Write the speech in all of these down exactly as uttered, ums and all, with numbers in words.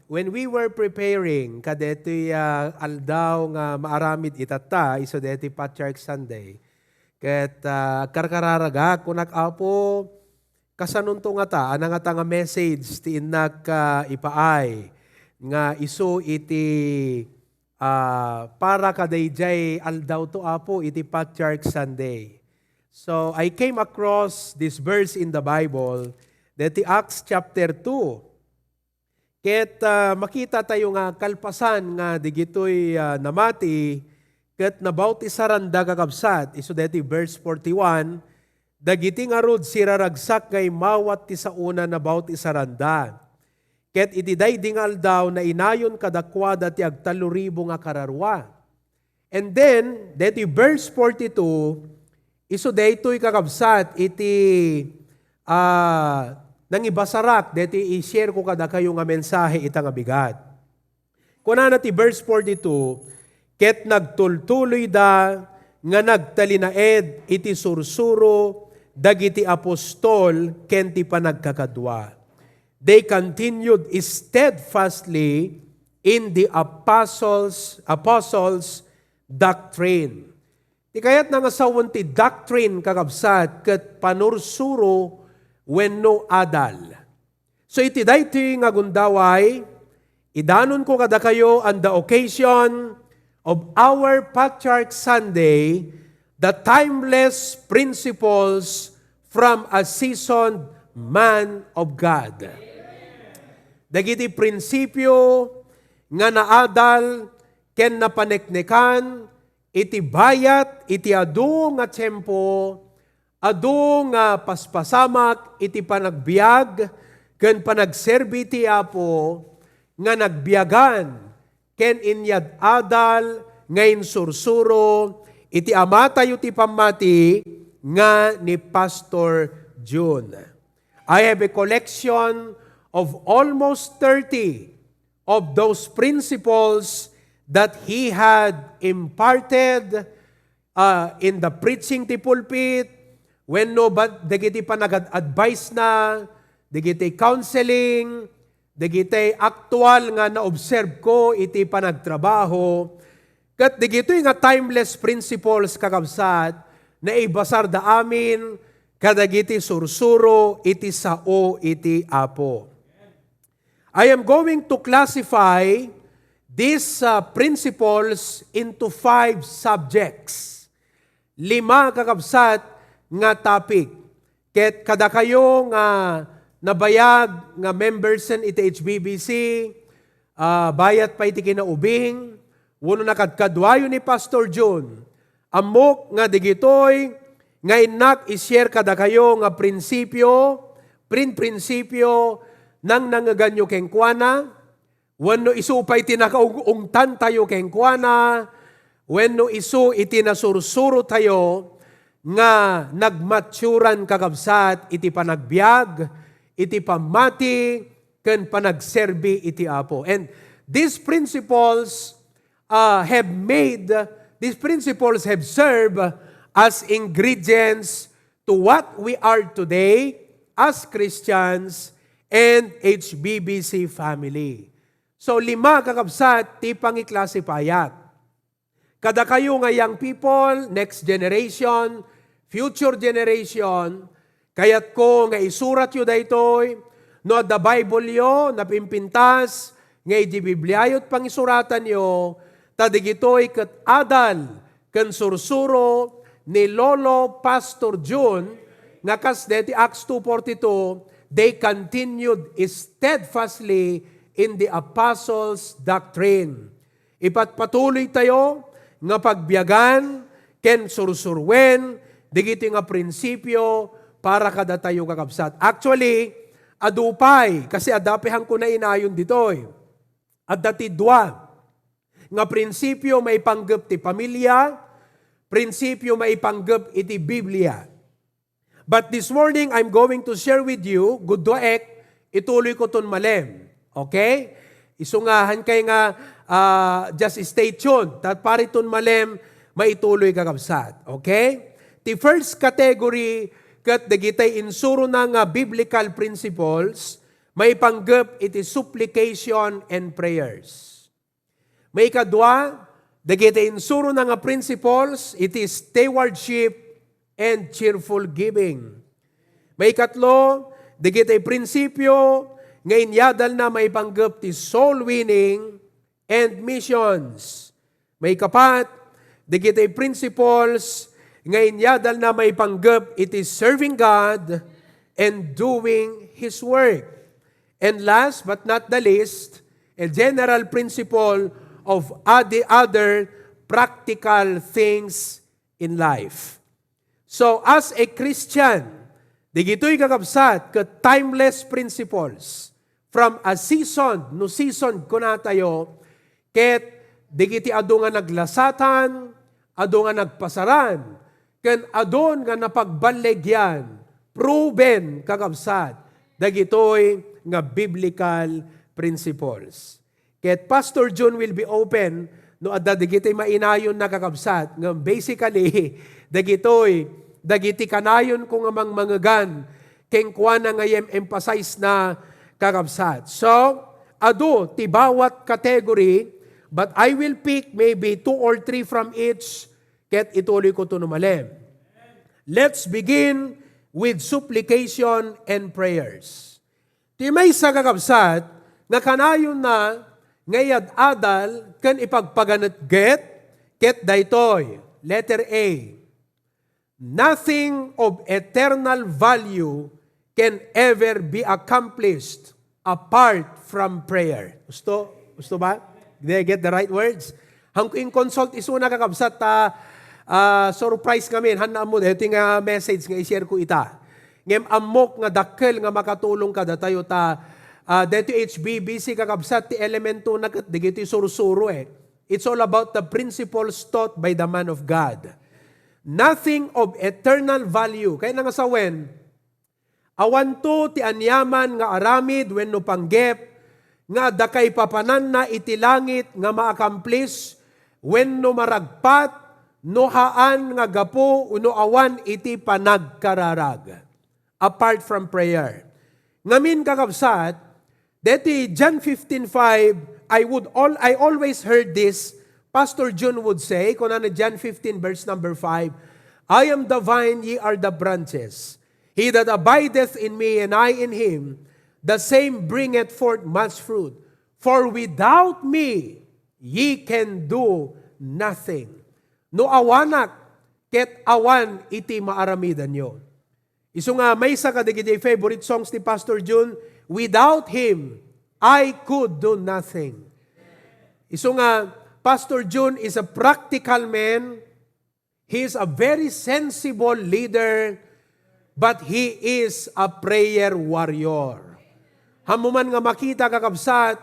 When we were preparing kadetoy, ah, aldaw nga maaramid itatta, isu deti Patriarch Sunday, ket, ah, agkarkararagak, kunak, "Apo, kasanonto ngata? Ania ngata nga message ti innak, ah, ipaay nga isu iti, ah, para kadaydiay aldawto, Apo, iti Patriarch Sunday?" So, I came across this verse in the Bible, deti Acts chapter two. Ket, ah, makita tayo nga kalpasan nga digitoy, ah, namati ket nabautisaranda, kakabsat, isu deti verse forty-one, dagiti ngarud siraragsak nga immawat ti saona nabautisaranda. Ket iti daydi nga aldaw, nainayon kadakuada ti agtallo ribu nga kararua. And then, deti verse forty-two, isu daytoy, kakabsat, iti, ah, nangibasarak, deti i-share ko kadakayo nga mensahe ita nga bigat. Kunana ti verse forty-two, "Ket nagtultuloyda nga nagtalinaed iti sursuro dagiti apostol ken ti panagkakadua. They continued steadfastly in the apostles', apostles' doctrine." Ti kayatna nga sawen ti doctrine, kakabsat, ket panursuro wenno adal. So, iti daytoy nga gundaway, idanonko kadakayo on the occasion of our Patriarch Sunday, the timeless principles from a seasoned man of God. Dagiti prinsipio nga naadal ken napaneknekan iti bayat iti adu nga tiempo, adu nga paspasamak iti panagbiag ken panagserbi ti Apo nga nagbiagan ken inyad-adal nga insursuro iti amatayo ti pammati nga ni Pastor Jun. I have a collection of almost thirty of those principles that he had imparted, uh, in the preaching ti pulpit, wenno ba dagiti panagad-advise na, dagiti counseling, dagiti aktual nga na-observe ko iti panagtrabaho, ket dagitoy nga timeless principles, kakabsat, naibasarda amin kadagiti sursuro iti sao iti Apo. I am going to classify these, uh, principles into five subjects. Lima, kakabsat, nga topic. Ket kadakayo nga nabayag nga members iti H B B C, ah, bayat pay ti kinaubing, wenno nakadkaduayo ni Pastor Jun, ammok nga digitoy nga innak i-share kadakayo nga prinsipio, prin-prinsipio, nangnangeganyo kenkuana, wenno isu pay ti nakaung-ungtantayo kenkuana, wenno isu iti nasursurotayo nga nagmaturan, kakabsat, iti panagbiag, iti pammati, ken panagserbi iti Apo. And these principles, uh, have made, these principles have served as ingredients to what we are today as Christians and H B B C family. So, lima, kakabsat, ti pangiklasipayak. Kadakayo nga young people, next generation, future generation, kayatko nga isuratyo daytoy, no adda Bible yo, napimpintas, nga idi Bibliayo ti pangisuratanyo, ta digitoy ket adal ken sursuro ni Lolo Pastor Jun, nga kas deti Acts two forty-two, they continued steadfastly in the apostles' doctrine. Ipatpatuloy tayo nga pagbiagan ken sursuruen dagiti nga prinsipio para kadatayo, kakabsat. Actually, adu pay, kasi adda pay hangko nainayon ditoy. Adda ti dua nga prinsipio maipanggep ti pamilya, prinsipio maipanggep iti Biblia. But this morning, I'm going to share with you, gudua ek, ituloy ko ton malem. Okay? Isu nga, hankay nga, ah, just stay tuned. Ta pay ton malem, maituloy, kakabsat. Okay? Ti first category, ket dagitay insurona nga biblical principles, maipanggep iti supplication and prayers. Maikadua, dagiti insurona nga principles iti stewardship and cheerful giving. Maikatlo, dagiti prinsipyo nga inyadalna maipanggep ti soul winning and missions. Maikapat, dagiti principles nga inyadalna maipanggep iti serving God and doing His work. And last but not the least, a general principle of, uh, the other practical things in life. So, as a Christian, digitoy kakabsat ket timeless principles from a season, no season kunatayo, ket digiti adu nga naglasatan, adu nga nagpasaran, ken adun nga napagballegian, proven kakabsat, dagitoy nga biblical principles. Ket Pastor Jun will be open no adda dagiti mainayon na kakabsat, ngem basically, dagitoy, dagiti kanayon ko nga mangmangegan, kenkuana nga i-emphasize na kakabsat. So, adu ti bawat category, but I will pick maybe two or three from each, ket ituloy ko to no malem. Let's begin with supplication and prayers. Ti maysa kakabsat nga kanayonna nga iyad-adal ken ipagpaganetget ket daytoy, letter A, nothing of eternal value can ever be accomplished apart from prayer. Gusto? Gusto ba? Did I get the right words? Hangko in-consult isuna kakabsat ta, ah, surprise ngamin. Hanna ammo, daytoy nga message nga i-share ko ita. Ngem ammok nga dakkel nga makatulong kadatayo ta, ah, daytoy H B B C kakabsat ti elementona ket dagitoy sursuro eh. It's all about the principles taught by the man of God. Nothing of eternal value. Kayatna nga sawen, awanto ti aniaman nga aramid wenno panggep nga adda kaipapananna iti langit nga ma-accomplish wenno maragpat no haan nga gapu no awan iti panagkararag, apart from prayer. Ngamin, kakabsat, deti John fifteen five, I would al-, I always heard this, Pastor Jun would say, kunana John fifteen verse number five, "I am the vine, ye are the branches. He that abideth in me, and I in him, the same bringeth forth much fruit. For without me, ye can do nothing." No awanak, ket awan iti maaramidanyo. Isu nga maysa kadagiti favorite songs ni Pastor Jun, "Without him, I could do nothing." Isu nga Pastor Jun is a practical man. He is a very sensible leader, but he is a prayer warrior. Hammo man nga makita, kakabsat,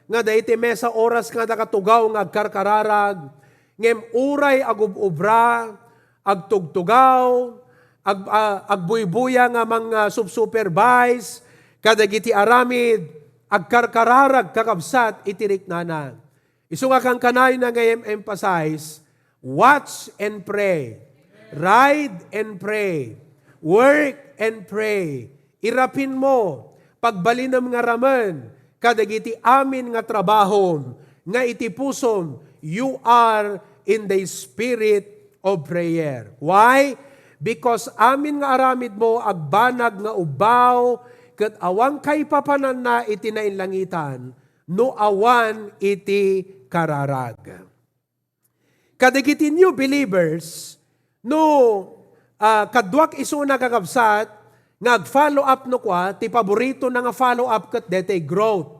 nga daytoy maysa oras nga nakatugaw nga agkarkararag, ngem uray agub-ubra, agtugtugaw, ag-, a-, agbuybuya nga mang-, a, sub-supervise kadagiti aramid, agkarkararag, kakabsat, iti riknana. Isu nga kankanayna nga i-emphasize, watch and pray. Ride and pray. Work and pray. Irapin mo, pagbalinem nga ramen, kadagiti amin nga trabahom, nga iti pusom, you are in the spirit of prayer. Why? Because amin nga aramid mo agbanag nga ubbaw, ket awan kaipapananna iti nainlangitan, no awan iti kararag. Kadagiti new believers, no, ah, kaduak isuna, kakabsat, nga ag-follow up no kua, ti paboritona nga follow up ket daytoy growth.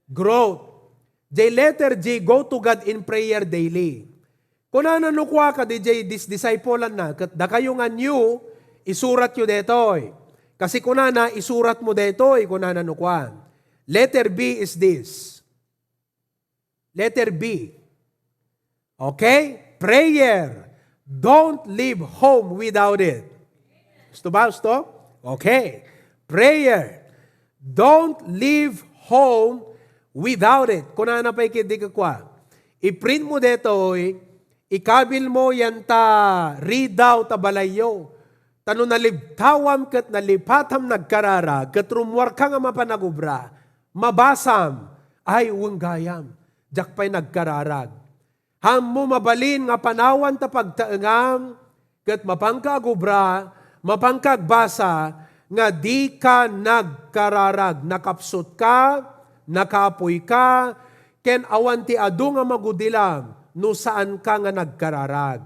Growth. Jay letter G, go to God in prayer daily. Kunana no kua kadi jay dis-, disciple-anna, ket dakayo nga new, isuratyo daytoy. Kasi kunana, isuratmo daytoy, kunana no kua. Letter B is this. Letter B. Okay? Prayer. Don't leave home without it. Gusto ba? Gusto? Okay. Prayer. Don't leave home without it. Kunana pay ket di kakua. I-print mo daytoy, ikabil mo yan ta readout ta balayyo. Ta no nalibtawam ket nalipatam nagkararag, ket rummuarka nga mapan agubra, mabasam, ay, wen gayam, diak pay nagkararag. Hammo mabalin nga panawan ta pagtaengam, ket mapanka agubra, mapanka agbasa, nga dika nagkararag, nakapsutka, nakapuy ka, ken awan ti adu nga magudilam no saanka nga nagkararag.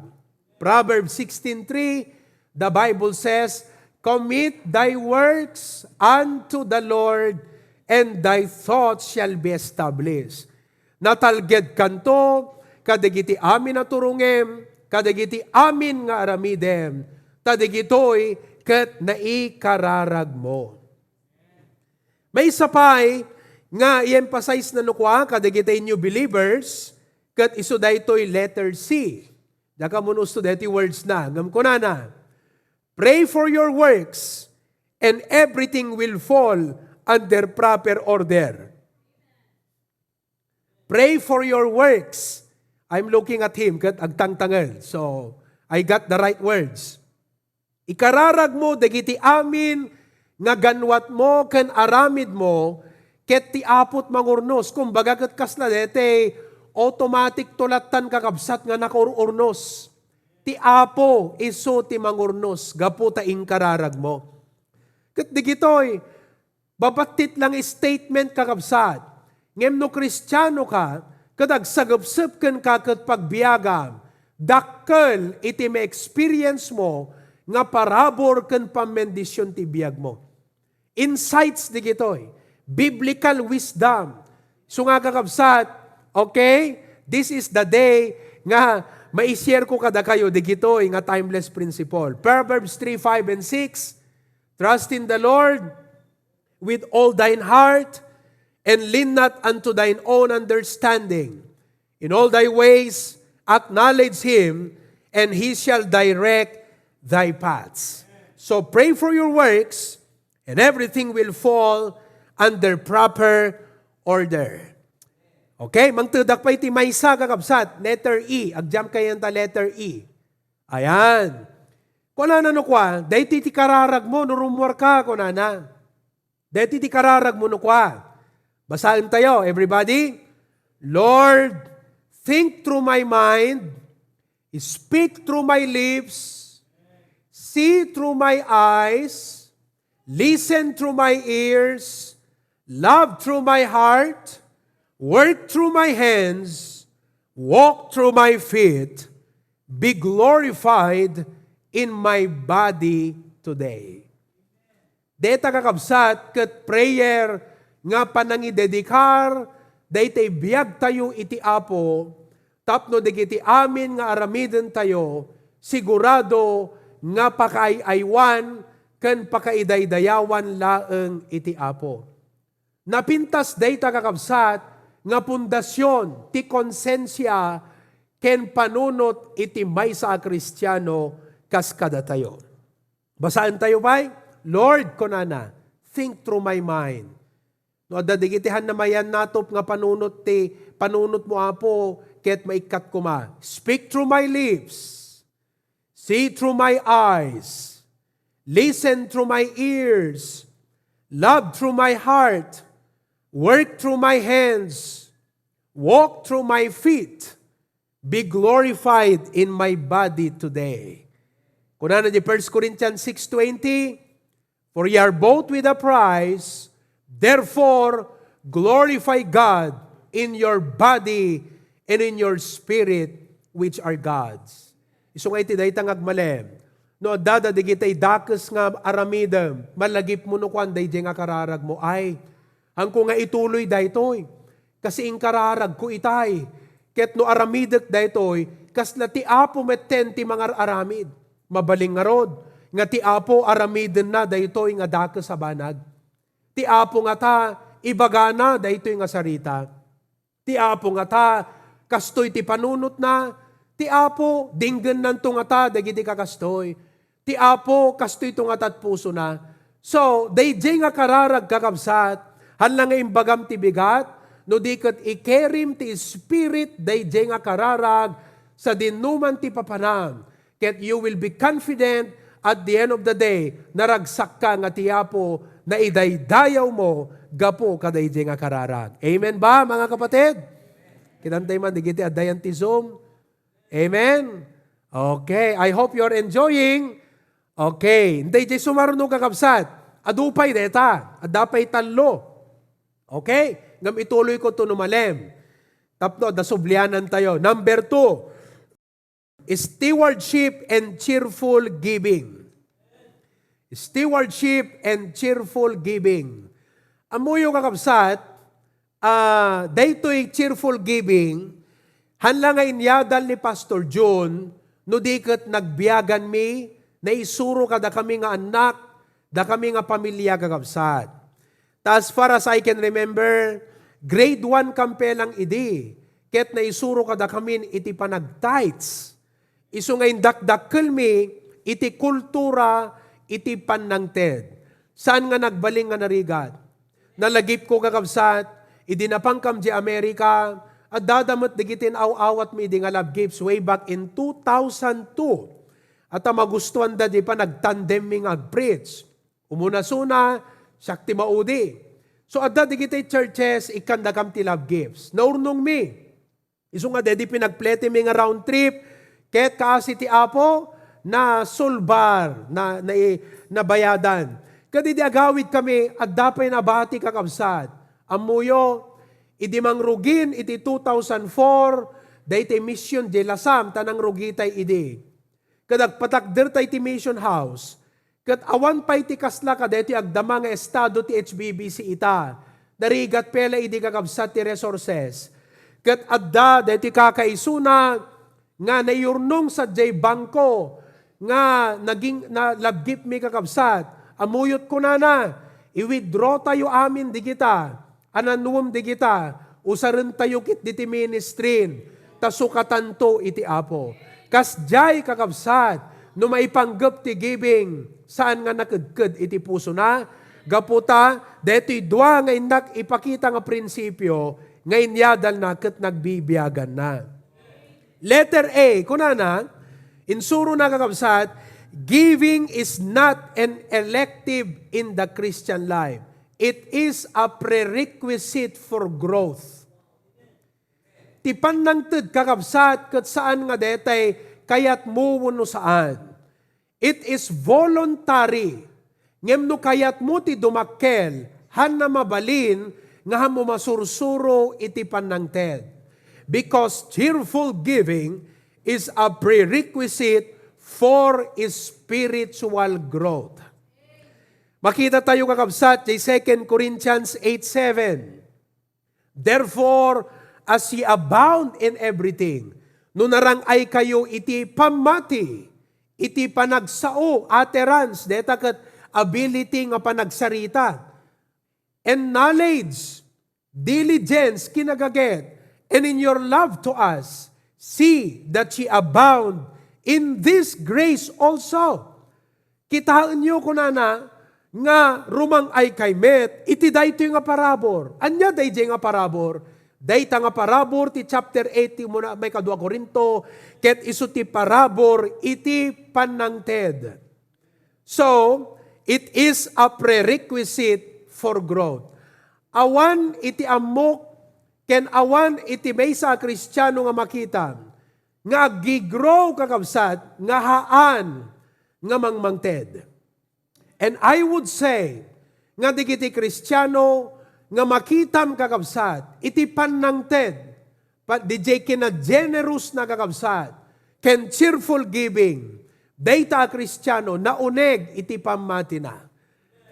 Proverbs sixteen three, the Bible says, "Commit thy works unto the Lord, and thy thoughts shall be established." Natalgedkanto kadagiti amin a turongem, kadagiti amin nga aramidem, ta dagitoy ket naikararagmo. Maysa pay nga i-emphasize na no kua kadagiti new believers, ket isu daytoy letter C. Diak ammo no usto daytoy words na. Ngem kunana, "Pray for your works, and everything will fall under proper order." Pray for your works. I'm looking at him, ket agtangtangel. So, I got the right words. Ikararagmo dagiti amin nga ganwatmo ken aramidmo, ket ti Apo ti mangurnos. Kumbaga, ket kasla daytoy automatic to lattan, kakabsat, nga nakaur-urnos. Ti Apo isu ti mangurnos gapu ta inkararagmo. Ket digitoy, babattit lang statement, kakabsat. Ngem no Kristiano ka, ket agsagepsep kenka ket pagbiagam, dakkel iti ma-experience mo nga parabur ken pammendision ti biagmo. Insights digitoy, biblical wisdom. So nga, kakabsat, okay, this is the day nga mai-share ko kadakayo digitoy nga timeless principle. Proverbs three, five, and six, "Trust in the Lord with all thine heart, and lean not unto thine own understanding. In all thy ways acknowledge him, and he shall direct thy paths." So pray for your works, and everything will fall under proper order. Okay, mangtedak pay ti maysa, kakabsat, letter E. Agjam kayan ta letter E. Ayan. Kunana no kua, daytoy ti kararagmo no rummuarka, kunana. Daytoy ti kararagmo no kua. Basaen tayo, everybody. "Lord, think through my mind, speak through my lips, see through my eyes, listen through my ears, love through my heart, work through my hands, walk through my feet, be glorified in my body today." Deta, kakabsat, ket prayer nga panangidedikar daytoy biagtayo iti Apo, tapno dagiti amin nga aramidentayo, sigurado nga pakaay-aywan ken pakaidaydayawan laeng iti Apo. Napintas dayta, kakabsat, nga pundasion ti konsensia ken panunot iti maysa a Kristiano kas kadatayo. Basaen tayo pay. "Lord," kunana, "think through my mind." No adda dagiti han namayannatop nga panunot ti, panunotmo, Apo, ket maikkat koma. "Speak through my lips. See through my eyes. Listen through my ears. Love through my heart. Work through my hands. Walk through my feet. Be glorified in my body today." Kunana di First Corinthians six twenty, "For ye are bought with a price, therefore glorify God in your body and in your spirit, which are God's." Isu nga iti dayta nga agmalem, no adda dagiti dakes nga aramidem, malagipmo no kuan daydiay nga kararagmo, "Ay, hanko nga ituloy daytoy. Kasi inkararagko itay. Ket no aramidek daytoy, kasla ti Apo metten ti mangar-aramid." Mabalin ngarud nga ti Apo aramidenna daytoy nga dakes a banag. Ti Apo ngata, ibagana daytoy nga sarita. Ti Apo ngata, kastoy ti panunotna. Ti Apo, dinggennanto ngata dagiti kakastoy. Ti Apo, kastoyto ngata ti pusona. So, daydiay nga kararag, kakabsat, haan la nga imbagam ti bigat, no di ket ikerim ti Spirit daydiay nga kararag, sadinoman ti papanam. Ket you will be confident At the end of the day, naragsakka nga ti Apo naidaydayawmo gapu kadaydiay nga kararag. Amen ba, mga kapatid? Kitantay man, digiti addayan ti Zoom. Amen? Okay, I hope you're enjoying. Okay, daydiay sumarno, kakabsat. Adu pay deta, adda pay tallo. Okay? Ngem ituloyko to no malem. Tapno adda sublianantayo. Number two, stewardship and cheerful giving. Stewardship and cheerful giving. Ammoyo, kakabsat, ah, daytoy cheerful giving, haan la nga inyadal ni Pastor Jun, no di ket nagbiaganmi, naisuro kadakami nga annak, dakami nga pamilia, kakabsat. Ta as far as I can remember, grade one kam pay lang idi, ket naisuro kadakamin iti panagtithes. Isu nga indakdakkelmi iti kultura iti pannangted. Saan nga nagbalin nga narigat? Nalagipko, kakabsat, idi napankam di Amerika, addada met dagiti naaw-awatmi idi nga love gifts way back in two thousand two. At a magustuanda di panagtandemmi nga agpreach. Umunasuna, siak ti maudi. So, adda dagiti churches, ikkandakam ti love gifts. Naurnongmi. Isu nga daydi pinagpletimi nga round trip, ket kaasi ti Apo, nasulbar, na, na, nabayadan. Ket idi agawid kami, adda pay nabati, kakabsat. Ammoyo, idi mangrugin iti two thousand four, daytoy mission, di lasam, ta nangrugitay idi. Ket agpatakderta iti mission house. Ket awan pay ti kasla kadaytoy agdama nga estado ti H B B C ita. Narigat pay la idi, kakabsat, ti resources. Ket adda daytoy kakaisuna nga naiyurnong sadiay bangko nga naging, na love gift mi, kakabsat. Ammok kunana, i-withdraw tayo amin digita. Ananuem digita, usarentayo ketdi ti ministrin, ta sukatanto iti Apo. Kasdiay, kakabsat, no maipanggep ti giving, saan nga nakedked iti pusona? Gapu ta, daytoy dua nga innak ipakita nga prinsipio nga inyadalna ket nagbibiaganna. Letter A, kunana, insurona, kakabsat, "Giving is not an elective in the Christian life. It is a prerequisite for growth." Ti pannangted, kakabsat, ket saan nga daytay kayatmo wenno saan. It is voluntary. Ngem no kayatmo ti dumakkel, haanna mabalin nga haanmo masursuro iti pannangted. Because cheerful giving is a prerequisite for spiritual growth. Makita tayo, kakabsat, ti Second Corinthians eight seven. "Therefore, as ye abound in everything," no narang-aykayo iti pammati, iti panagsao, utterance, dayta ket ability nga panagsarita, and knowledge, diligence, kinagaget, and in your love to us, see that ye abound in this grace also. Kitaenyo, kunana, nga rumang-aykay met iti daytoy nga parabur. Ania daydiay nga parabur? Dayta nga parabur ti chapter eight ti umuna, maikadua Corinto, ket isu ti parabur iti pannangted. So, it is a prerequisite for growth. Awan iti ammok ken awan iti maysa a Kristiano nga makita nga aggi-grow, kakabsat, nga haan nga mangmangted. And I would say nga dagiti Kristiano nga makitam, kakabsat, iti pannangted, pa-, didiay kinagenerosna, kakabsat, ken cheerful giving, dayta a Kristiano nauneg iti pammatina.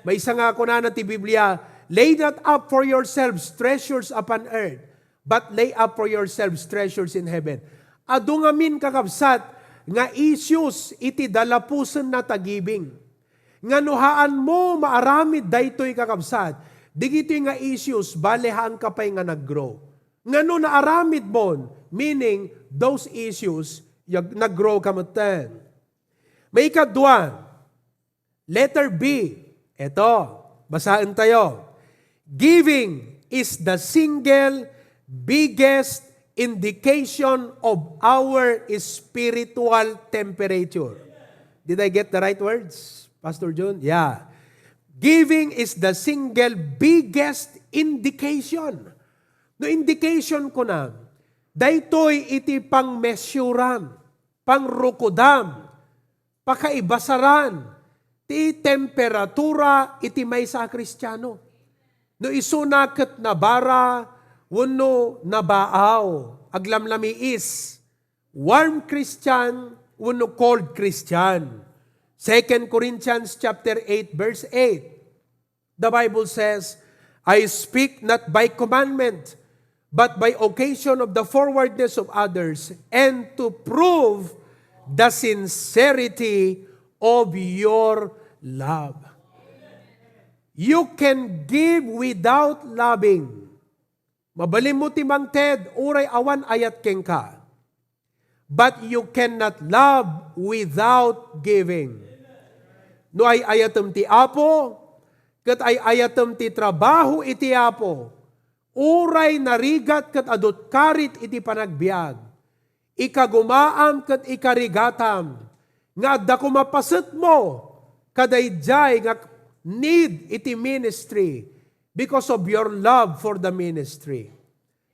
Maysa nga kunana ti Biblia, "Lay not up for yourselves treasures upon earth, but lay up for yourselves treasures in heaven." Adu ngamin, kakabsat, nga issues iti dalapusenna ta giving. Nga no haanmo maaramid daytoy, kakabsat, dagitoy nga issues, bale haanka pay nga nag-grow. Nga no naaramidmon, meaning those issues, yag-, nag-grow ka metten. Maikadua, letter B. Eto, basaen tayo. "Giving is the single biggest indication of our spiritual temperature." Did I get the right words, Pastor Jun? Yeah. Giving is the single biggest indication. No indication ko na, daytoy iti pangmesuran, pangrukudam, pakaibasaran ti temperatura iti maysa a Kristiano. No isuna ket nabara wenno nabaaw, aglamlamiis, warm Christian wenno cold Christian. Second Corinthians chapter eight, verse eight. The Bible says, "I speak not by commandment, but by occasion of the forwardness of others, and to prove the sincerity of your love." You can give without loving. Mabalinmo ti mangted, uray awan ayat kenka. But you cannot love without giving. No ay-ayatem ti Apo, ket ay-ayatem ti trabaho iti Apo, uray narigat ket adu ti karit iti panagbiag, ikagumaam ket ikarigatam nga adda koma pasetmo kadaydiay nga need iti ministry because of your love for the ministry.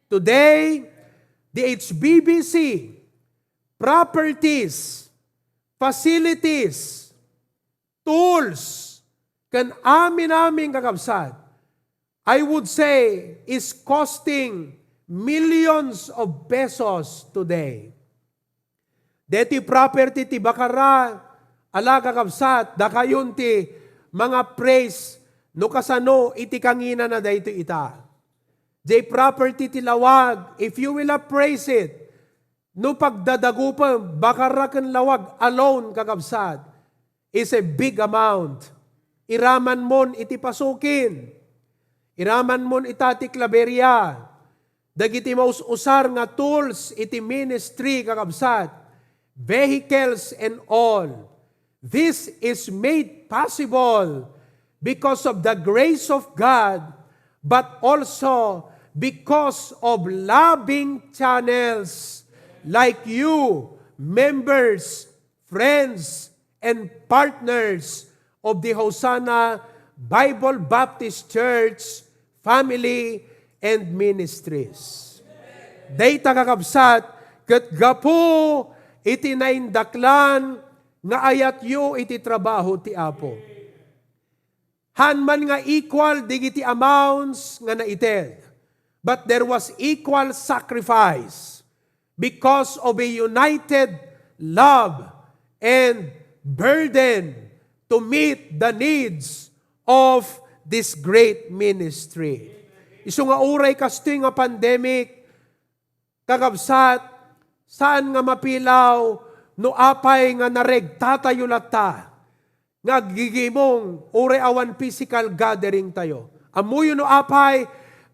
Today, the H B B C, properties, facilities, tools, ken amin-amin, kakabsat, I would say, is costing millions of pesos today. Deti property ti Bacarra, ala, kakabsat, dakayon ti manga-praise no kasano iti kanginana daytoy ita. Jay property ti Laoag, if you will appraise it, no pagdadagupem, Bacarra ken Laoag alone, kakabsat, is a big amount. Iramanmon iti pasukin. Iramanmon ita ti Claveria. Dagiti maus-usar nga tools iti ministry, kakabsat, vehicles and all. This is made possible because of the grace of God, but also because of loving channels like you, members, friends, and partners of the Hosanna Bible Baptist Church family and ministries. Dayta, kakabsat, ket gapu iti naindaklan nga ayatyo iti trabaho ti Apo. Haan man nga equal dagiti amounts nga naited, but there was equal sacrifice because of a united love and burden to meet the needs of this great ministry. Isu nga uray kastoy nga pandemic, kakabsat, saan nga mapilaw no apay nga naregtatayo latta nga aggigimong uray awan physical gathering tayo. Ammoyo no apay,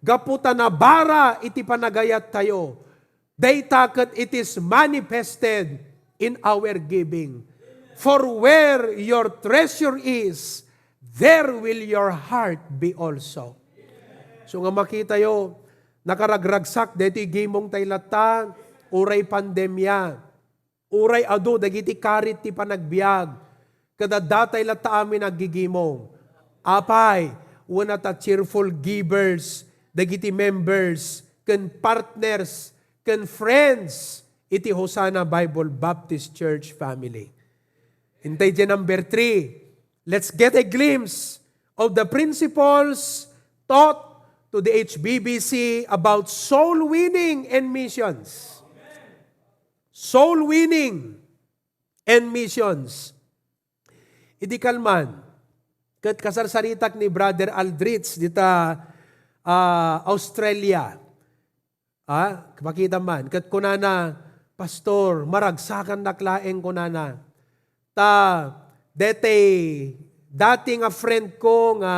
gapu ta nabara iti panagayat tayo. Dayta ket it is manifested in our giving. For where your treasure is, there will your heart be also. So nga makitayo, nakaragragsak daytoy gimong tay latta, uray pandemia, uray adu dagiti karit ti panagbiag, ket adda tay latta amin aggigimong. Apay, wen ata cheerful givers dagiti members ken partners ken friends iti Hosanna Bible Baptist Church family. Intay di number three, let's get a glimpse of the principles taught to the H B B C about soul winning and missions. Soul winning and missions. Idi kalman, ket kasarsaritak ni Brother Aldrich dita, ah, Australia. Ah, pakita man. Ket kunana, "Pastor, maragsakannak laeng," kunana. "Ta, detay dati nga friend ko nga,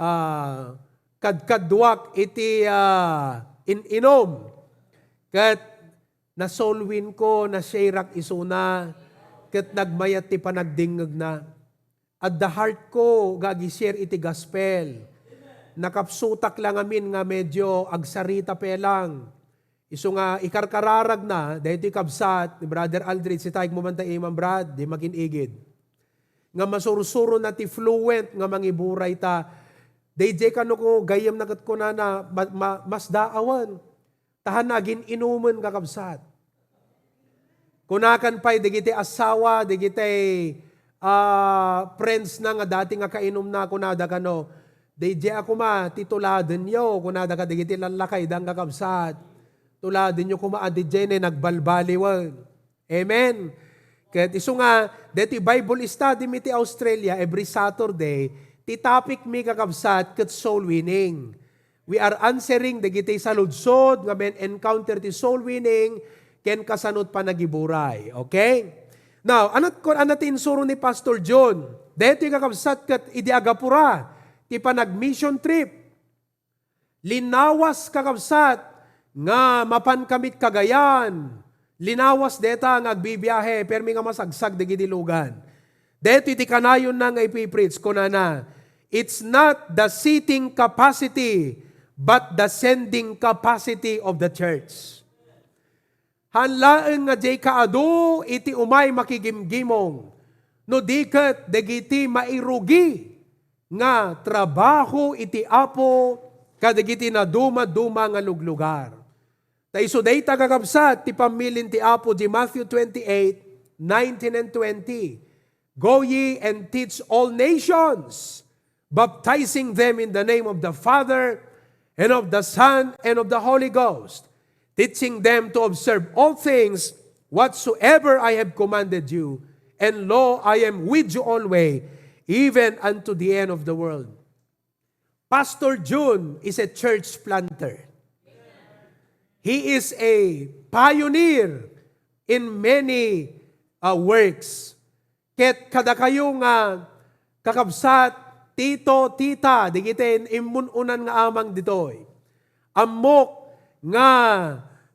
ah, kadkaduak iti, ah, in-inom. Ket na-soul win ko, na-share-ak isuna, ket nagmayat ti panagdingngegna." Adda heart ko nga agi-share iti gospel. Nakapsutak lang amin nga medyo agsarita pay lang. Isu nga ikarkararagna, daytoy kabsat ni Brother Aldrich, sitaek mo man ta imam, Brad, di makin-igid. Nga masursurona ti fluent nga mangiburay ta, dayjay kano ko gayyemna ket kunana, ma-, ma-, masdaawan. Ta han agin-inumen, kakabsat. Kunakan pay dagiti asawa, dagiti, ah, friends na nga dati nga kainumna, kunada kano, "Dayjay a koma ti tuladenyo," kunada kadagiti lallakayda, kakabsat. "Tuladenyo koma a dayjay ne nagbalbaliwen." Amen. Ket isu nga, deti Bible study mi ti Australia every Saturday, ti topic mi, kakabsat, ket soul winning. We are answering dagiti saludsod nga men-encounter ti soul winning ken kasano ti panagiburay. Okay? Now, anat ko, anat ti insuro ni Pastor John. Daytoy, kakabsat, ket idi agapura ti panag-mission trip. Linawas, kakabsat, nga mapan kamit Cagayan. Linawas deta nga agbibiahe, permi nga masagsag dagiti lugan. Daytoy ti kanayonna nga ipipreach, kunana, "It's not the seating capacity, but the sending capacity of the church." Han laeng nga diay kaadu iti umay makigimgimong, no di ket dagiti mairugi nga trabaho iti Apo kadagiti nadumaduma nga luglugar. Ta isu dayta, kakabsat, ti pammilin ti Apo di Matthew twenty-eight, nineteen and twenty. "Go ye and teach all nations, baptizing them in the name of the Father, and of the Son, and of the Holy Ghost, teaching them to observe all things whatsoever I have commanded you. And lo, I am with you always, even unto the end of the world." Pastor Jun is a church planter. He is a pioneer in many, uh, works. Ket kadakayo nga kakabsat, tito, tita, dagiti immun-unan nga amang ditoy. Ammok nga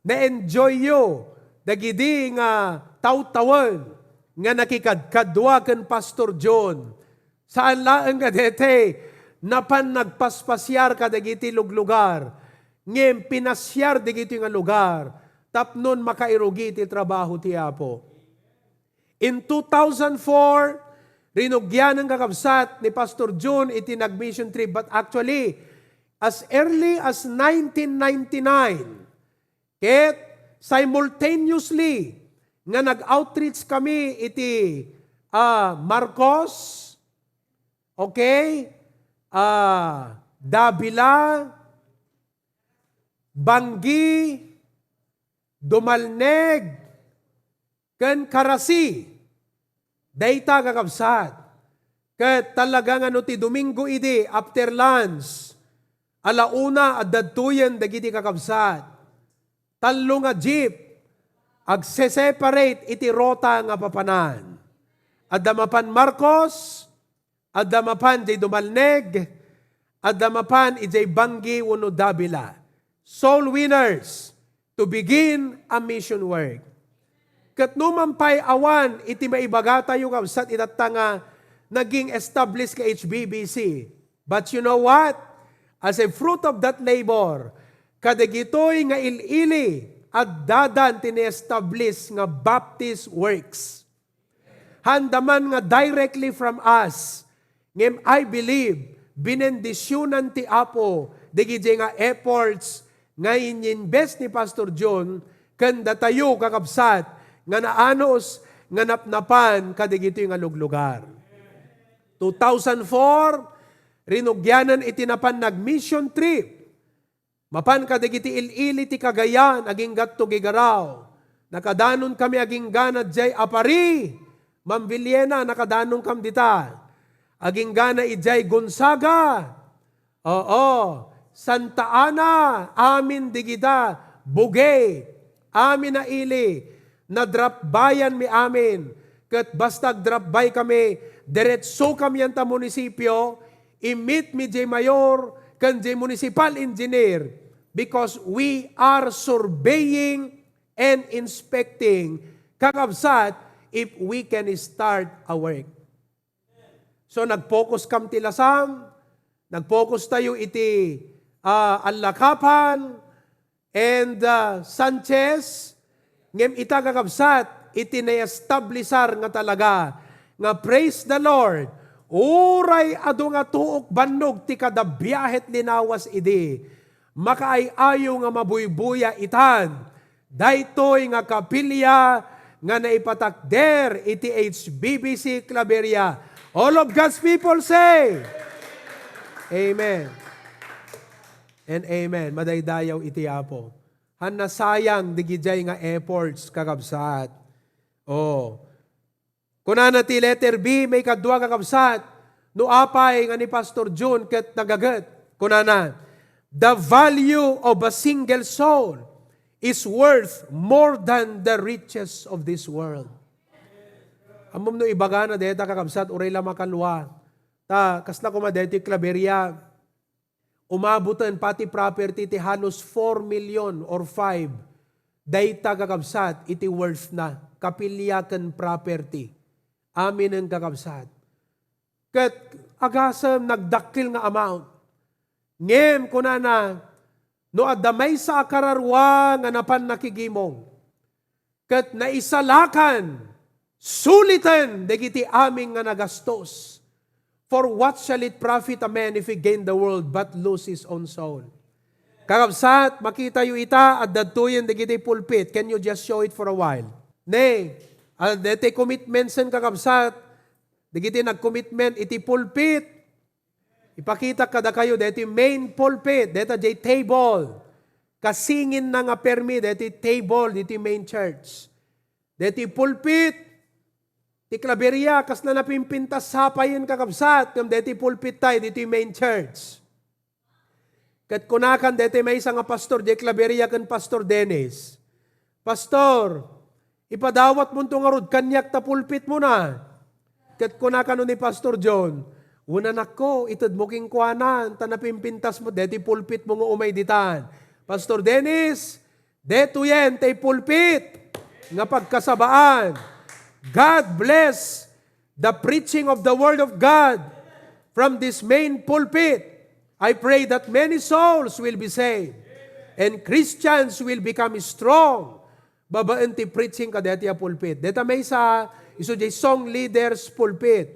na-enjoyyo dagidi nga tawtawen nga nakikadkadua ken Pastor John. Saan laeng nga daytoy napan nagpaspasiar kadagiti luglugar, ngem pinasiar dagitoy nga lugar tapno makairugi ti trabaho ti Apo. In two thousand four, rinugianan, kakabsat, ni Pastor Jun iti nag-mission trip, but actually, as early as nineteen ninety-nine, ket simultaneously nga nag-outreach kami iti, ah, Marcos, okay, ah, Davila, Bangui, Dumalneg, ken Carasi. Dayta, kakabsat. Ket talaga nga no ti Domingo idi, after lunch, ala una, adda daytoyen dagiti kakabsat. Tallo nga jeep, agse-separate iti ruta nga papanan. Adda mapan Marcos, adda mapan jay Dumalneg, adda mapan ijay Bangui wenno Davila. Soul winners to begin a mission work. Ket no man pay awan iti maibagatayo, kabsat, itatta nga naging establish ka H B B C. But you know what? As a fruit of that labor, kadagitoy nga il-ili, addadan ti ni-establish nga Baptist works. Handa man nga directly from us. Ngem I believe, binendisionan ti Apo dagiti nga efforts nga in-invest ni Pastor John ken datayo, kakabsat, nga naanus nga napnapan kadagitoy nga luglugar. Two thousand four, rinugianan iti napan nag-mission trip. Mapan kadagiti il-ili ti Cagayan, agingga Tuguegarao. Nakadanon kami agingga na jay Aparri, Ma'am Villena, nakadanon kam dita. Agingga na ijay Gonzaga. Oo. Santa Ana, amin digita. Bugue, amin a ili. Nadrapbayan mi amin. Ket basta agdrapbay kami, diretso kami anta munisipio, i-meet mi jay mayor ken jay municipal engineer because we are surveying and inspecting, kakabsat, if we can start a work. So, nag-focus kam ti lasam, nag-focus tayo iti, ah, allakapan, and, ah, Sanchez, ngem ita, kakabsat, iti naestablisar nga talaga nga, praise the Lord, uray adu nga tuok bannog ti kada biahet linawas idi, makaay-ayo nga mabuybuya itan daytoy nga kapilya nga naipatakder iti H B B C Claveria. All of God's people say, Amen. And amen. Madaydayaw iti Apo. Han nasayang digidiay nga efforts, kakabsat. Oh. Kunana ti letter B, maikadua, kakabsat, no apay nga ni Pastor Jun ket nagaget. Kunana, "The value of a single soul is worth more than the riches of this world." Ammom no ibagana deta, kakabsat, uray la makalua. Ta, kasla koma deti Claveria, umaboten pati property ti halos four million or five. Dayta, kakabsat, iti worth na, kapilya ken property. Aminen, kakabsat. Ket agasem nagdakkel nga amount. Ngem kunana, no adda maysa a kararua nga napan nakigimong, ket naisalakan, suliten dagiti amin nga nagastos. For what shall it profit a man if he gain the world but lose his own soul? Kakabsat, makitayo ita, adda ditoyen dagiti pulpit. Can you just show it for a while? Ne, ah, deti commitment sen, kakabsat, dagiti nagcommitment iti pulpit, ipakitak kadakayo deti main pulpit, deta jay table. Kasinginna nga permi deti table diti main church. Deti pulpit ti Claveria, kasla napimpintas sapayen, kakabsat, ngem deti pulpit tayo diti main church. Ket kunakan deti maysa nga pastor, jay Claveria ken Pastor Dennis, "Pastor, ipadawatmonto ngarud kaniak ta pulpitmona." Ket kuna kano ni Pastor John, "Unanakko, itedmo kenkuana, ta napimpintasmo deti pulpitmo nga umay ditan." Pastor Dennis, detoyen tay pulpit nga pagkasabaan. God bless the preaching of the Word of God from this main pulpit. I pray that many souls will be saved and Christians will become strong babaen ti preaching kadaytoy a pulpit. Deta maysa, isu jay song leaders pulpit.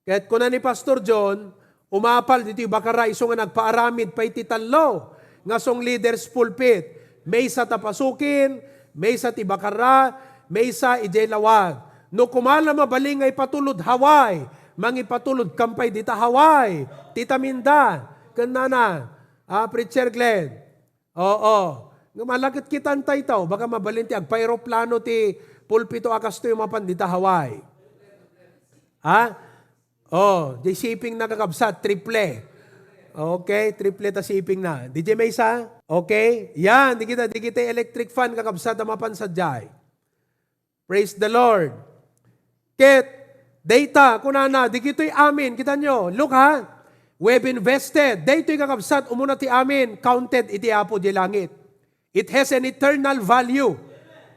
Ket kuna ni Pastor John, umapal ditoy Bacarra isu nga nagpaaramid pay ti tallo nga song leaders pulpit. Maysa ta Pasukin, maysa ti Bacarra, maysa idiay Laoag. No koma la mabalin nga ipatulod Hawaii, mangipatulodkan pay dita Hawaii, ti taminda. Ken nana, ah, Preacher Glenn. Oo. Nga malaket kitan tayo, baka mabalin ti agpaeroplano ti pulpito a kastoy mapan dita Hawaii. Ha? Oh, di shipping na, kakabsat, triple. Okay, triple ta shipping na. Di jay maysa? Okay? Yan, di kita, di kita electric fan, kakabsat, a mapan sadiay. Praise the Lord. Ket, dayta, kunana, digitoy amin, kita nyo, look ha, we have invested, daytoy, kakabsat, umuna ti amin, counted iti Apo di langit. It has an eternal value.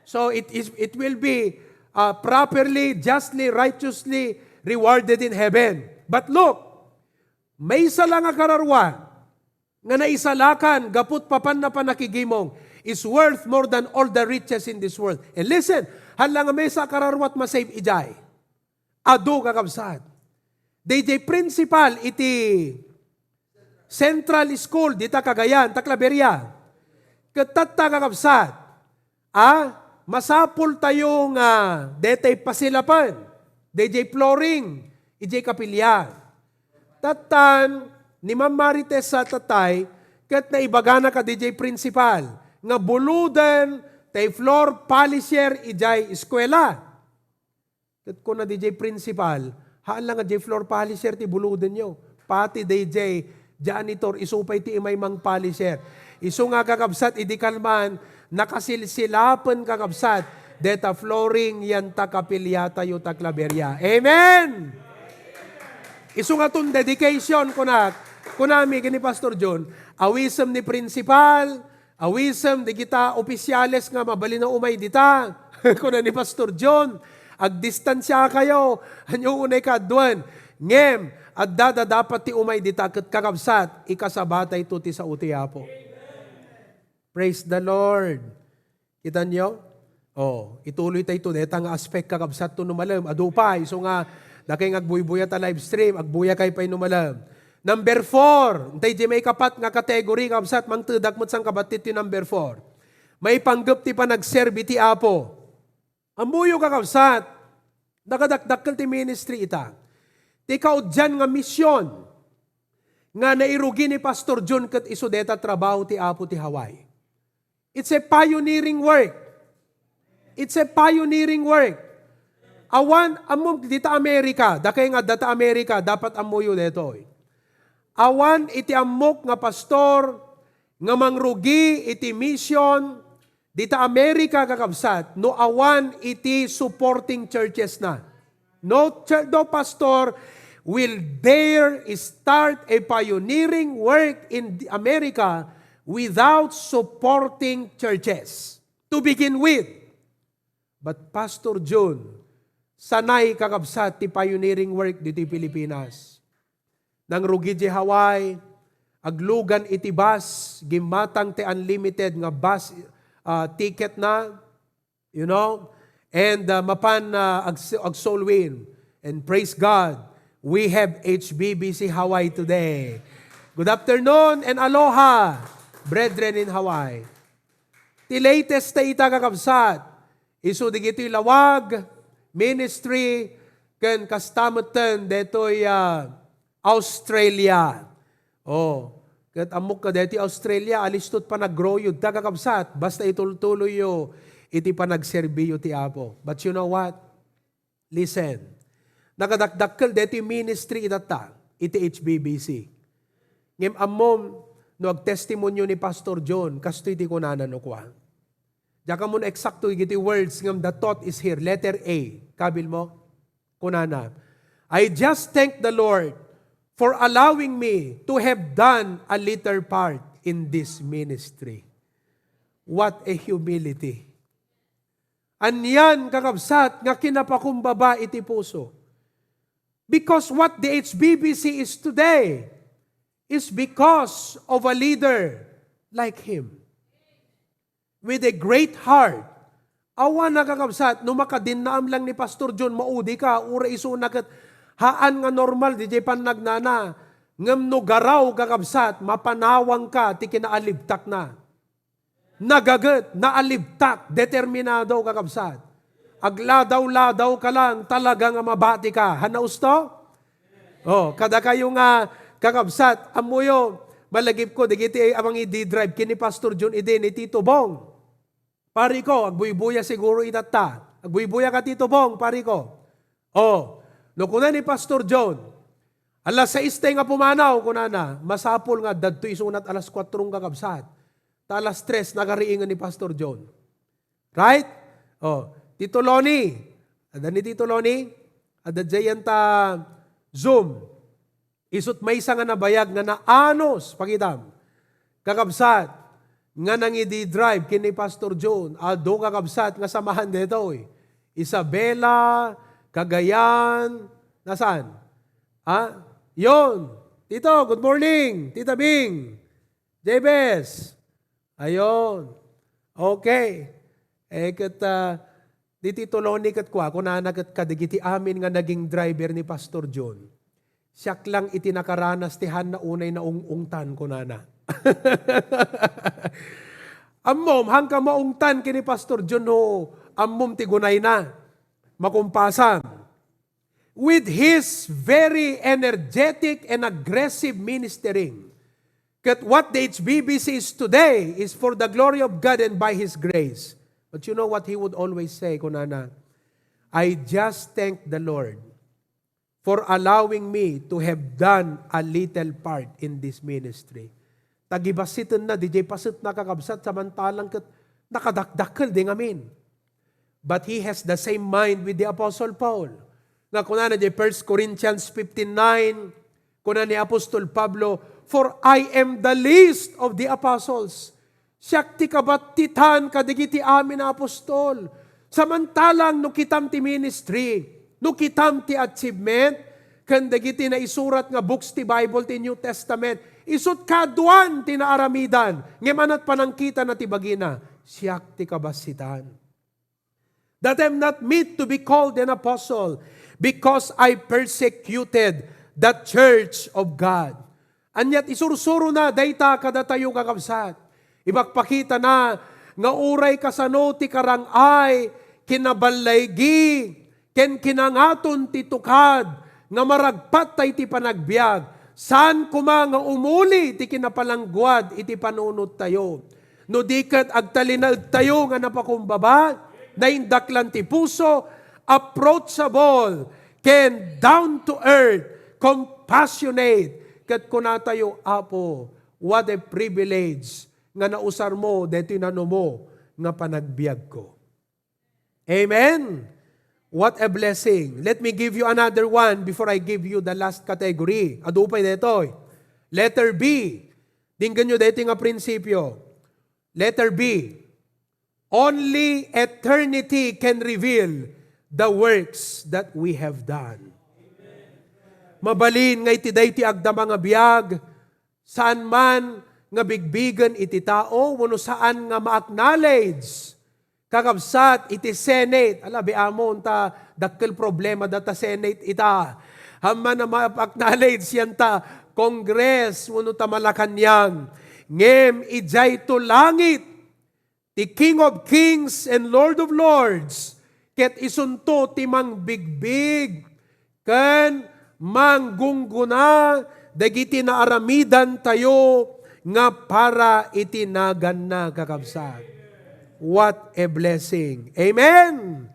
So it is, it will be, uh, properly, justly, righteously rewarded in heaven. But look, maysa la nga kararua nga naisalakan gapu ta papanna pannakigimong is worth more than all the riches in this world. And listen, hala nga maysa a kararua ti masave idiay. Adu, kakabsat. Dayjay principal iti Central School dita Cagayan, ta Claveria. Ket tatta, kakabsat, a, masapul tayo nga detay pasilapen, dayjay flooring, ijay kapilya. Tattan, ni Ma'am Marites sa tatay, ket naibagana kadijay principal, nga buluden tay floor polisher ijay eskuela. Ket kuna dijay principal, haan la nga dijay floor polisher ti buludenyo. Pati dijay janitor, isu pay ti imaymang polisher. Isu nga, kakabsat, idi kalman, nakasilsilapen, kakabsat, deta flooring yan ta kapiliatayo ta Claveria. Amen! Isu nga ton dedication, kunak, kunami ken ni Pastor John, awisem ni principal, awisem dagita opisyales nga mabalin a umay dita. Kuna ni Pastor John, "Agdistansiakayo, ania unay kaaduen. Ngem, adda da dapat ti umay dita ket kakabsat, ikasabatayto ti sao ti Apo." Praise the Lord. Kita nyo? Oh, ituloy tayo ito. Deta nga aspect, kakabsat, to no malem. Adu pay, isu nga, dakay nga agbuybuya ta live stream, agbuya kay pay no malem. Number four, intay di maikapat nga category, kabsat, mangtedak met sangkabat ti number four. Maipanggep ti panagserbi ti Apo. Ammoyo, kakabsat, nakadakdakkel ti ministry ita. Ti kaudyan nga mission nga nairugi ni Pastor John ket isu deta trabaho ti Apo ti Hawaii. It's a pioneering work. It's a pioneering work. Awan, ammom, dita Amerika, dakay nga data Amerika, dapat ammoyo detoy. Awan iti ammok nga pastor nga mangrugi iti mission dita Amerika, kakabsat, no awan iti supporting churches na. No church, no pastor will dare start a pioneering work in America without supporting churches to begin with. But Pastor John, sanay, kakabsat, ti pioneering work ditoy Pilipinas. Nangrugi di Hawaii, aglugan iti bus, gimmatang ti unlimited nga bus, ah, ticket na, you know, and, ah, mapan, ah, ag-, ag-soul win. And praise God, we have H B B C Hawaii today. Good afternoon and aloha, brethren in Hawaii. Ti latest ta ita, kakabsat, isu digitoy lawag, ministry, ken kasta metten detoy, ah, Australia. Oh, ket ammok ka detoy Australia, alistot panaggrow yo, ta, kakabsat, basta itultuloyyo iti panagserbiyo ti Apo. But you know what? Listen, nakadakdakkel detoy ministry itatta iti H B B C. Ngem ammom, no agtestimonio ni Pastor John, kastoy ti kunana no kua. Diak ammo no eksakto dagiti words ngem the thought is here. Letter A, kabil mo? Kunana, "I just thank the Lord for allowing me to have done a little part in this ministry." What a humility. Anian, kakabsat, nga kinapakumbaba iti puso. Because what the H B B C is today is because of a leader like him. With a great heart. Awan, kakabsat, no makadinnaam lang ni Pastor John, maudi ka, uray isuna ket haan nga normal, diay pannagnana. Ngem no garaw, kakabsat, mapanawang ka ti kinaalibtakna. Nagaget, naalibtak, determinado, kakabsat. Agladaw-ladaw ka lang, talaga nga mabati ka. Hanaus to? Oh, kadakayo nga, kakabsat, ammoyo, malagipko, dagiti a mangidi-drive, ken ni Pastor John idi, ni Tito Bong. Pari ko, agbuybuya siguro itatta. Agbuybuya ka, Tito Bong, pari ko. Oh, no kuna ni Pastor John, alas sais tay nga pumanaw, kunana, masapul nga adda ditoy isunat alas kuatro, kakabsat. Ta alas tres, nagariingen ni Pastor John. Right? Oh, Tito Loni. Adda ni Tito Loni? Adda diay ta Zoom. Isut maysa nga nabayag nga naanus, pakitam. Kakabsat, nga nangidi-drive ken ni Pastor John. Adu, kakabsat, nga samahan detoy. Isabela, Cagayan, nasan? Ha? Yon. Tito, good morning. Tita Bing. Jebes. Ayon. Okay. Eh, ket, ah, ditoy Tito Loni ket kua, kunana ket kadagiti amin nga naging driver ni Pastor John, "Siak lang iti nakaranas ti haanna unay naung-ungtan," kunana. Ammom, haanka maungtan ken ni Pastor John no ammom ti gunayna. Makumpasam. With his very energetic and aggressive ministering, ket what the H B B C is today is for the glory of God and by His grace. But you know what he would always say, kunana, "I just thank the Lord for allowing me to have done a little part in this ministry." Tagibasitenna, diay pasetna, kakabsat, samantalang ket nakadakdakkel di ngamin. But he has the same mind with the Apostle Paul. Nga kunana diay First Corinthians fifteen nine, kuna ni Apostol Pablo, "For I am the least of the apostles." Siak ti kabattitan kadagiti amin a apostol. Samantalang no kitam ti ministry, no kitam ti achievement, ken dagiti naisurat nga books ti Bible ti New Testament, Isut' kaaduan ti naaramidan, ngem anat panangkitana ti bagina, "Siak ti kabassitan. That I'm not meet to be called an apostle because I persecuted the church of God." Ania't isursurona dayta kadatayo, kakabsat? Ipakpakitana nga uray kasano ti karang-ay, kinaballaigi, ken kinangaton ti tukad nga maragpatta iti panagbiag, saan koma nga umuli ti kinapalangguad iti panunottayo. No di ket agtalinaedtayo nga napakumbaba, naindaklan ti puso, approachable, ken down to earth, compassionate, ket kunatayo, "Apo, what a privilege nga nausarmo daytoy nanumo nga panagbiagko." Amen? What a blessing. Let me give you another one before I give you the last category. Adu pay daytoy. Letter B. Dinggenyo daytoy nga prinsipyo. Letter B. Only eternity can reveal the works that we have done. Mabalin nga iti daytoy agdama nga biag, saan man nga bigbigen iti tao, wenno saan nga ma-acknowledge, kakabsat, iti Senate. Ala, biamon ta dakkel problema data Senate ita. Amman a ma-acknowledge yan ta Congress, wenno ta Malacañang. Ngem idiay to langit, ti King of Kings and Lord of Lords, ket isunto ti mangbigbig ken manggunggona dagiti naaramidantayo nga para iti naganna, kakabsat. What a blessing. Amen!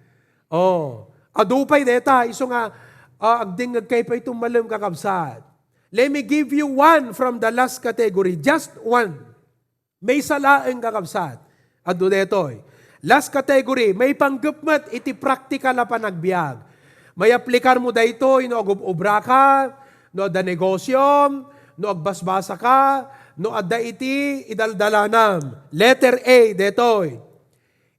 Oh, adu pay deta, isu nga, ah, agdingngegkayo pay tummalem, kakabsat. Let me give you one from the last category, just one. Maysa laeng, kakabsat. Adu detoy. Last category, maipanggep met iti praktikal a panagbiag. Mayaplikar mo daytoy no agub-ubra ka, no adda negosiom, no agbasbasa ka, no adda iti idaldalanam. Letter A detoy.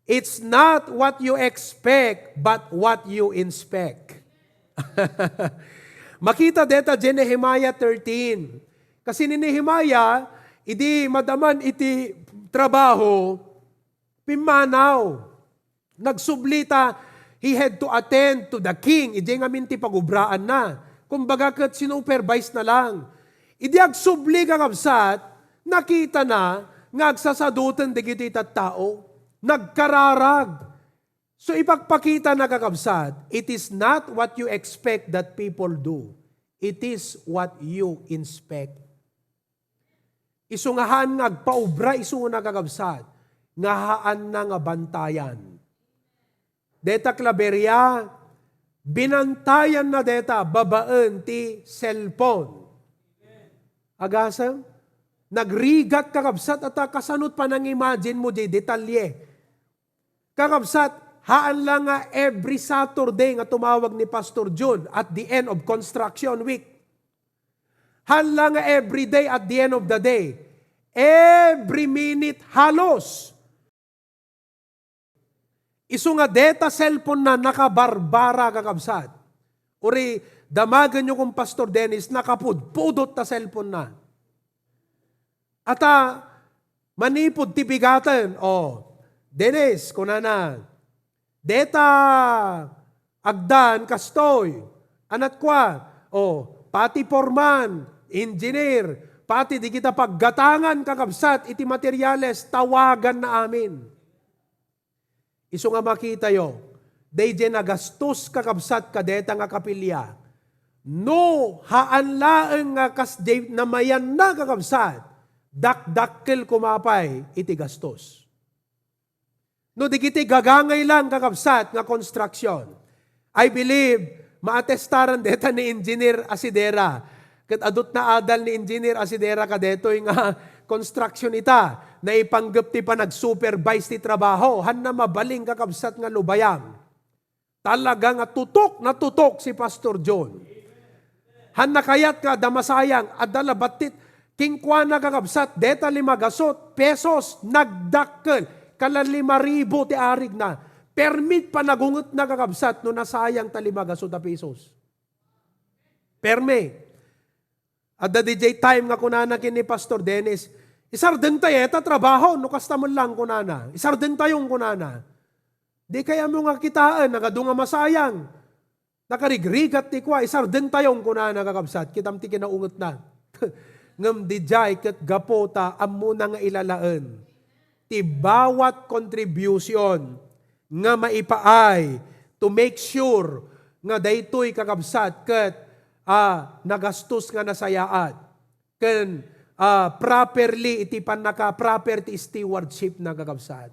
It's not what you expect, but what you inspect. Makita deta diay Nehemiah thirteen. Kasi ni Nehemiah, idi madaman iti trabaho, pimmanaw. Nagsubli ta, he had to attend to the king. Idiay ngamin ti pagubraanna. Kumbaga, ket sinupervise na lang. Idi agsubli, kakabsat, nakita na nga agsasadoten dagiti tattao. Nagkararag. So, ipakpakita na, kakabsat, it is not what you expect that people do. It is what you inspect. Isu nga haan nga agpaubra isuna, kakabsat, nga haanna nga bantayan. Deta Claveria, binantayan na deta babaen ti cellphone. Agasem, nagrigat, kakabsat, ata kasanot panangimagine mo di detalye. Kakabsat, haan la nga every Saturday nga tumawag ni Pastor Jun at the end of construction week. Haan la nga every day at the end of the day. Every minute halos. Isu nga deta cellphone na nakabarbara, kakabsat. Uri, damagenyo kon Pastor Dennis, nakapudpudot ta cellphone na. Ata, manipud ti bigaten, o, Dennis, kunana, deta agdan kastoy, anat kua, o, pati foreman, engineer, pati di kita paggatangan, kakabsat, iti materials, tawagan na amin. Isu nga makitayo, daydiay nagastos, kakabsat, kadeta nga kapilya. No, haan laeng nga kas di namayanna, kakabsat, dakdakkel koma pay iti gastos. No, digiti gagangay lang, kakabsat, nga construction. I believe, maatestaran deta ni Engineer Asidera. Ket adut na adal ni Engineer Asidera kadetoy nga construction ita. Naipanggep ti panag-supervise ti trabaho. Hanna mabalin, kakabsat, nga lubayam. Talaga nga tutok na tutok si Pastor John. Hanna kayat nga adda masayang, adda labattit, kinkuana, kakabsat, deta lima gasut pesos, nagdakkel, kala lima ribu ti arigna. Permi panagungetna, kakabsat, no nasayang ta lima gasut a pesos. Permi. Adda D J time nga kunana ken ni Pastor Dennis, "Isardeng tayo, eta trabaho, no kasta man lang," kunana. "Isardeng tayo," kunana. Di kay ammo nga kitaen, nagadu nga masayang. Nakarigrigat ti kua, "Isardeng tayo," kunana, kakabsat. Kitam ti kinaungetna. Ngem di jay ket gapu ta ammona nga ilalaen ti bawat contribution nga maipaay to make sure nga daytoy, kakabsat, ket, ah, nagastos nga nasayaat. Ken, ah, properly iti pannaka-, proper ti stewardship na, kakabsat.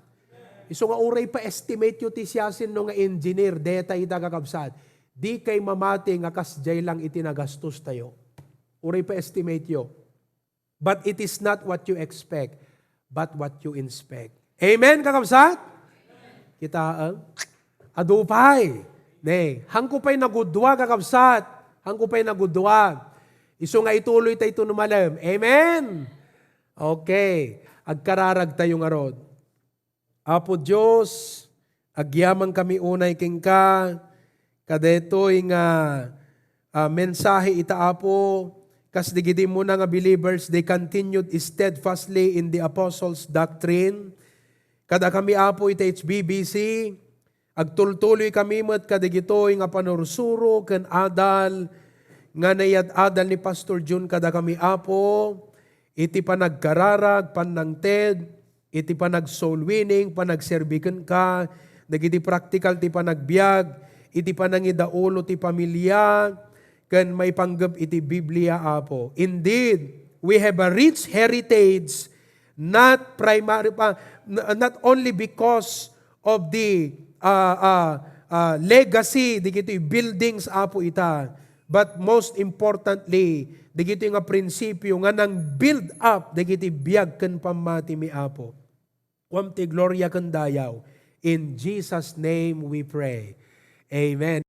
Isu nga uray pa estimate yo ti siasino nga engineer, deta ita, kakabsat. Di kay mamati nga kasdiay lang iti nagastos tayo. Uray pa estimate yo. But it is not what you expect, but what you inspect. Amen, kakabsat? Kitaem? Adu pay. Ne, hangko pay nagudua, kakabsat. Hangko pay nagudua. Isu nga ituloy tayo ito no malem. Amen? Okay. Agkararag tayo ngarud. Apo Dios, agyamankami unay kenka, kadaytoy nga, ah, mensahe ita, Apo, kas digiti immuna nga believers, they continued steadfastly in the apostles' doctrine. Kadakami, Apo, ita H B B C, agtultuloy kami met kadagitoy nga panursuro ken adal nga naiyad-adal ni Pastor Jun kadakami, Apo, iti panagkararag, pannangted, iti panag-soul winning, panagserbi kenka, dagiti praktikal ti panagbiag, iti panangidaulo ti pamilya, ken maipanggep iti Biblia, Apo. Indeed, we have a rich heritage, not primary pa, n-, not only because of the, ah, ah, ah, legacy, dagiti buildings, Apo, ita, but most importantly, dagiti nga prinsipio nga nang-build up dagiti biag ken pammatimi, Apo. Kuam ti gloria ken dayaw. In Jesus' name we pray. Amen.